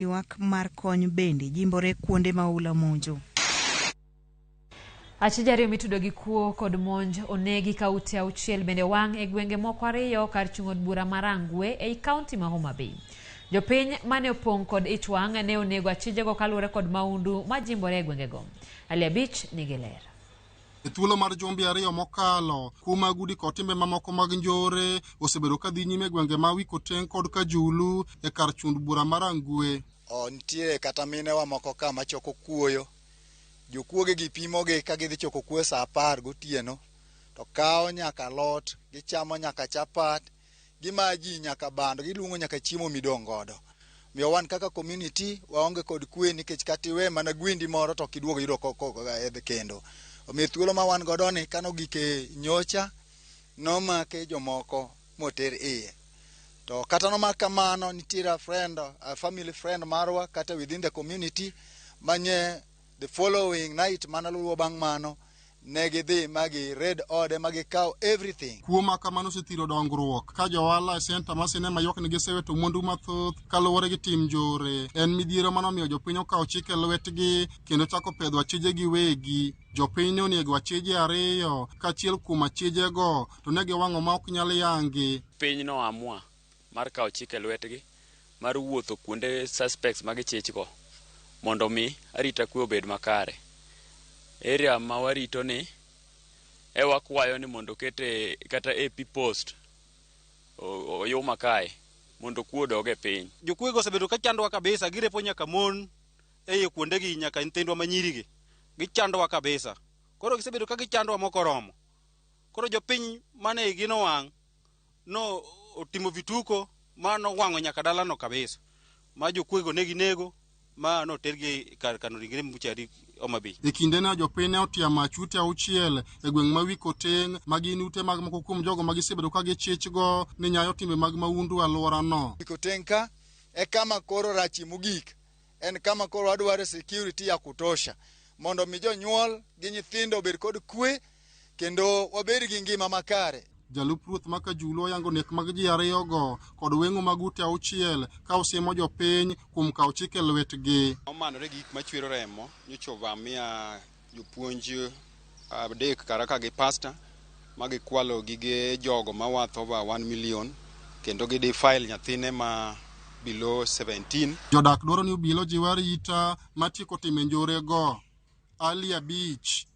Ywak mar kony bende jimbore kuonde ma oula monjo. Achije ariyo mitudo gi kuo kod monj onegi ka ute auchiel bende wang' e gwenge moko ariyo kar chung' od bura ma Rangwe ei kaunti ma Homa Bay. Jopiny mane opong' kod ich wang' ne onego achijego kaluwore kod maundu majimbore e gwengego. Ali Abich nigi ler. E thuolo mar jumbe ariyo mokalo, kuo mag udi kod timbe mamoko mag njore osebedo ka dhi nyime e gwenge ma Wikoteng kod Kajulu e kar chund bura ma Rangwe. O, nitiere kata minewa moko ka machoko kuoyo. Jokuoge gi pimogi ka gidhi choko kuoyo saa 10 gotieno to kawo nyaka alot, gichamo nyaka chapat, gimayo ji nyaka bando, giluongo nyaka chiemo midong' godo. Omiyo wan kaka community waonge kod kwe nikech kata iwe mana gwendi moro to ok iduog yudo kendo. Omiyo thuolo ma wan godo ni kano gik e nyocha nomake jomoko moter iye. To kata nomak kamano nitiere a friend, a family friend marwa kata within the community manye the following night mana luwo bang' mano ne gidhi ma gi raid ode ma gikawo everything. Kuo ma kamano osethiro dongruok ka johala e senta mar sinema ywak ni gisewito mwandu mathoth kaluwore gi tim njore. En midhiero mane omiyo jopiny okawo chik e lwetgi kendo chako pedho achije giwegi. Jopiny ne onego achije ariyo ka achiel kuom achijego to ne giwang'o ma ok nyal yangi. Piny no amua mar kawo chik e lwetgi mar wuotho kuonde suspects ma gichichgo mondo mi arita kwe obed makare. Area ma warito ni e wakwayo ni mondo okete kata AP post oyuma kae mondo kuo odog e piny. Jokuoge osebedo ka chandowa kabisa, girepo nyaka mon e kuondegi, nyaka nyithindwa ma nyirigi. Gichandowa kabisa. Koro gisebedo ka gichandowa mokoromo. Koro jopiny mane igi nowang' no otimo vituko ma nowang'o nyaka dalano kabisa. Ma jokuoge ne ginego ma notergi kar kano ringre mbuchari Homa Bay. E kindeno jopiny ne otiyo mach ute auchiel e gweng' ma Wikoteng' ma gin ute mag moko kuom jogo ma gisebedo ka gichichgo ni nyayo timbe mag mahundu e alworano. Wikoteng' ka e kama koro rachie mogik. En kama koro wadwaro security ya kutosha mondo mi jonyuol gi nyithindo obed kod kwe kendo wabed gi ngima makare. Jalup ruoth ma Kajulu oyango nek mag ji ariyogo kod weng'o mag ute auchiel ka osiemo jopiny kuom kawo chik e lwetgi. Omanore gi gik machwero remo nyocha ovamia jopuonj adek karaka gi pasta ma gikwalo gige jogo ma worth over 1 million kendo gi defile nyathine ma below 17. Jodak dwaro ni obila ojiw arita matieko timbe njorego. Ali Abich,